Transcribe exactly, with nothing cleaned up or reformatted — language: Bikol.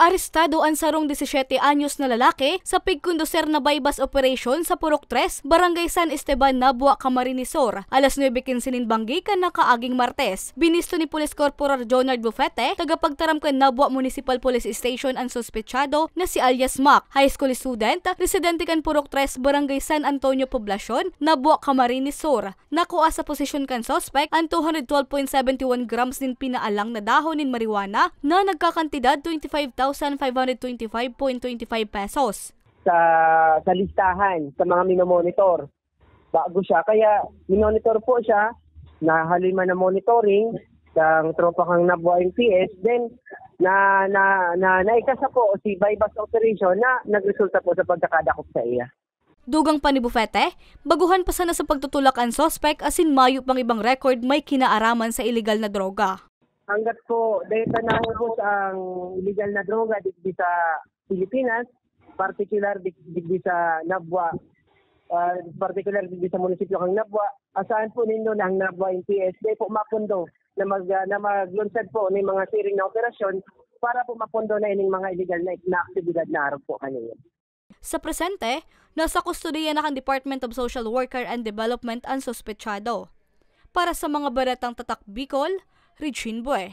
Arestado an sarong disisiete anyos na lalaki sa pigkonduser na buy-bust operation sa Purok Tres, Barangay San Esteban, Nabua, Camarines Sur, alas nuebe quince nin banggi kan nakaaging Martes. Binisto ni Police Corporal Jonard Bufete, tagapagtaram kan Nabua Municipal Police Station, an suspetsado na si alias Mac, high school student, residente kan Purok Tres, Barangay San Antonio Poblacion, Nabua, Camarines Sur. Nakua sa posesyon kan suspek an two hundred twelve point seventy one grams nin pinaalang na dahon nin marijuana na nagkakantidad twenty-five thousand five hundred twenty-five point twenty-five pesos. Sa, sa listahan sa mga minomonitor, bago siya. Kaya minomonitor po siya, nahaloy man na monitoring ng tropa kang Nabua M P S, then na, na, na, naikasa po si buy-bust operation na nagresulta po sa pagkakadakop sa iya. Dugang pa ni Bufete, baguhan pa sana sa pagtutulak an suspek asin mayo pang ibang record may kinaaraman sa iligal na droga. Hanggat po, dahil pa naubos ang iligal na droga digdi sa Pilipinas, particular dig-, digdi sa Nabua, ah, particular digdi sa munisipyo kang Nabua, asahan po ninyo na ang Nabua M P S dahil po mapundo na mag-, ah, na maglunsad po ng mga siring na operasyon para po mapundo na ining mga iligal na, na aktibidad na arog po kanina. Sa presente, nasa kustodiya na kan Department of Social Worker and Development an suspetsado. Para sa mga baretang Tatak Bicol, Regine Bue.